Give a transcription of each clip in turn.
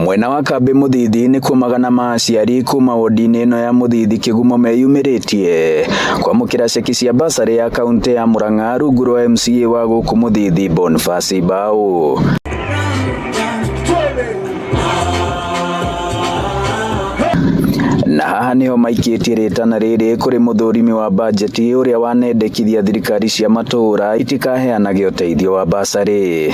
Mwena wa kambĩ Mũthithi nĩkuo magana ma aciari kuma wodi-inĩ ĩno ya Mũthithi Kĩgumo meyumĩrĩtie kwamũkĩra ceki cia basarĩ ya kaunti ya Murang'a rungu rwa MCA wa gũkũ Mũthithi Boniface Mbao. Na haha niho maikĩtie rĩtana rĩrĩ kũrĩ mũthũrimi wa bajeti ũrĩa wanendekithia thirikari cia matũũra itikaheanage ũteithio wa basarĩ.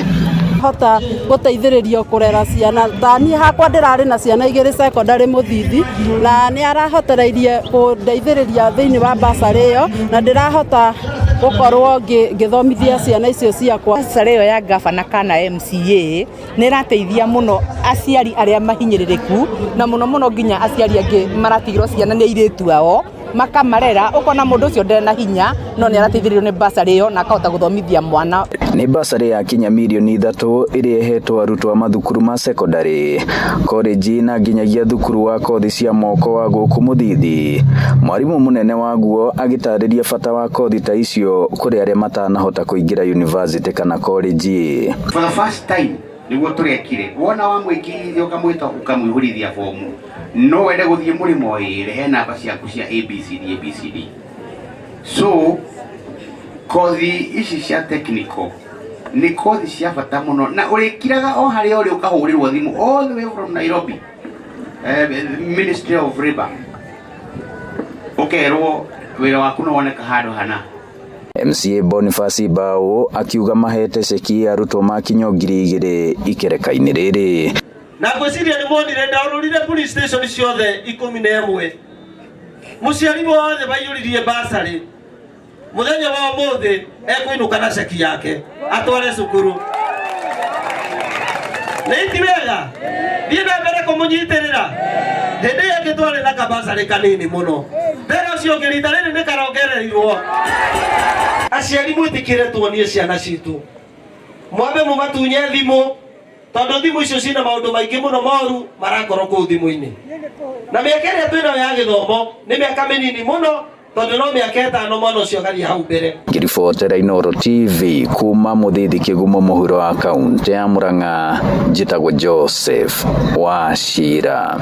Hota gũteithĩrĩrio kũrera ciana. Ta niĩ hakwa ndĩrarĩ na ciana igĩrĩ secondary Mũthithi, na nĩ arahotereirie kũndeithĩrĩria thĩinĩ wa basarĩ ĩyo, na ndĩrahota gũkorwo ngĩthomithia ciana icio ciakwa. Basarĩ ĩyo ya gavana kana MCA nĩ ĩrateithia mũno aciari arĩa mahinyĩrĩrĩku, na mũno mũno nginya aciari angĩ maratigĩrwo ciana nĩ airĩtu ao makamarera, ũkona mũndũ ũcio ndarĩ na hinya no nĩ arateithĩrĩrio nĩ basarĩ ĩyo na akahota gũthomithia mwana. Nĩ basarĩ ya kinya mirioni 3 ĩrĩa ĩhetwo arutwo a mathukuru ma secondary, college na nginyagia thukuru wa kothi cia moko wa gũkũ Mũthithi. Mwarimũ mũnene waguo agĩtarĩria bata wa kothi ta icio kũrĩ arĩa matanahota kũingĩra university kana college. For the first time nĩguo tũrekire, wona wamwĩkĩrithia ũkamwĩta ũkamũihũrithia bomu, no wende gũthiĩ mũrĩmo, ĩĩ, rehe namba ciaku cia ABCD ABCD. So kothi ici cia technical nĩ kothi cia bata mũno, na ũrĩkiraga o harĩa ũrĩ ũkahũrĩrwo thimũ all the way from Nairobi, Ministry of Labour, ũkerwo wĩra waku nĩ woneka handũ hana. MCA Boniface Mbao akiuga mahete ceki arutwo makinya 2000 ikereka-inĩ rĩrĩ. Na ngwĩciria nĩ muonire ndaũrũrire police station ciothe 11. Mũciari wothe waiyũririe basarĩ mũthenya wa ũmũthĩ ekũinũka na ceki yake atware cukuru. Nĩ ti wega thiĩ na mbere kũmũnyitĩrĩra. Hĩndĩ ĩyo ĩngĩ twarĩ na kabacarĩ kanini mũno, mbere ũcio ũngĩ rita rĩrĩ nĩ karongererirwo. Aciari, mwĩtĩkĩre tuonie ciana citũ, mwambe mũmatunye thimũ, tondũ thimũ icio cina maũndũ maingĩ mũno moru marakorwo kũu thimũ-inĩ. Na mĩaka ĩrĩa twĩnayo ya gĩthomo nĩ mĩaka mĩnini mũno, tondũ no mĩaka 5 mwana ũcio agathiĩ hau mbere. Ngĩribotera Inooro TV kuma Mũthithi Kĩgumo mũhuro wa kaunti ya Murang'a, njĩtagwo Joseph Wachira.